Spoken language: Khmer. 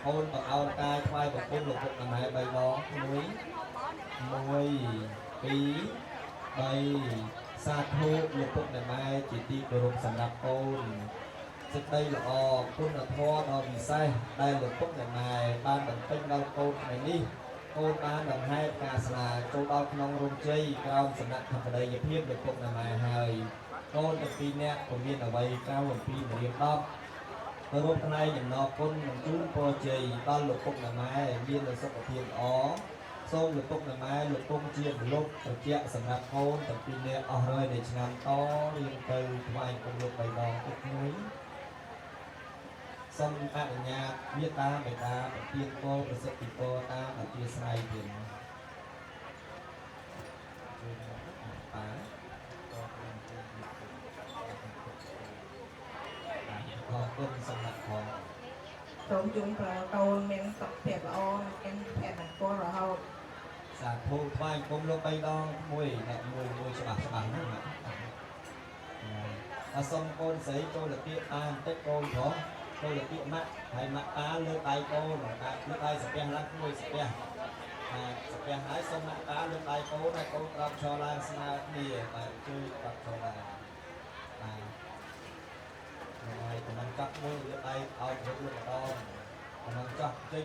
កូនបង្អោនកាយថ្វាយបង្គំលោកពុកអ្នកម៉ែ3ដង1 1 2 3សាធុលោកពុកអ្នកម៉ែជាទីគោរពសម្រាប់កូនសេចក្តីល្អគុណធម៌ដ៏វិសេសដែលលោកពុកអ្នកម៉ែបានបំពេញដល់កូនថ្ងៃនេះកូនបានដង្ហែផ្កាស្លាចូលដល់ក្នុងរោងជ័យក្រោមសំណាក់ធម្មដីយភាពលោកពុកអ្នកម៉ែហើយកូនទាំងពីរនាក់ពុំមានអ្វីក្រៅអំពីមរៀម10គោរពថ្លែងអំណរគុណនិងជូនពរជ័យដល់លោកពុកអ្នកម៉ែមាននូវសុខភាពល្អសូមលោកពុកអ្នកម៉ែលោកគង់ជាម្លប់ត្រជាក់សម្រាប់កូនទាំងពីរនាក់អស់រយនៃឆ្នាំតរៀងទៅថ្វាយគុំលោកបីដងទឹកមួយសូមអនុញ្ញាតមេត្តាបិតាប្រទានពរប្រសិទ្ធិពរតាមអធិស្ឋានទៀតជួយបាអរគុណសម្រាប់ផង សូមជូនពរកូនមានសុខភាពល្អមានភពមង្គលរហូត សាធុថ្វាយគុំលោកបីដងមួយអ្នកមួយមួយច្បាស់ច្បាស់ណាស់ណាអសូមកូនស្រីចូលលៀកបានបន្តិចកូនប្រុសចូលលៀកម៉ាក់ហើយម៉ាក់តាលើកដៃកូនតែលើកដៃសាពះឡើងមួយសាពះបាទសាពះហើយសូមម៉ាក់តាលើកដៃកូនហើយកូនក្រោកឈរឡើងស្មើគ្នាបាទជួយក្រោកឈរឡើងបាទហើយកំងកាប់មួយលើកដៃឲ្យគ្រប់លោកម្ដងកំងចោះចេញ។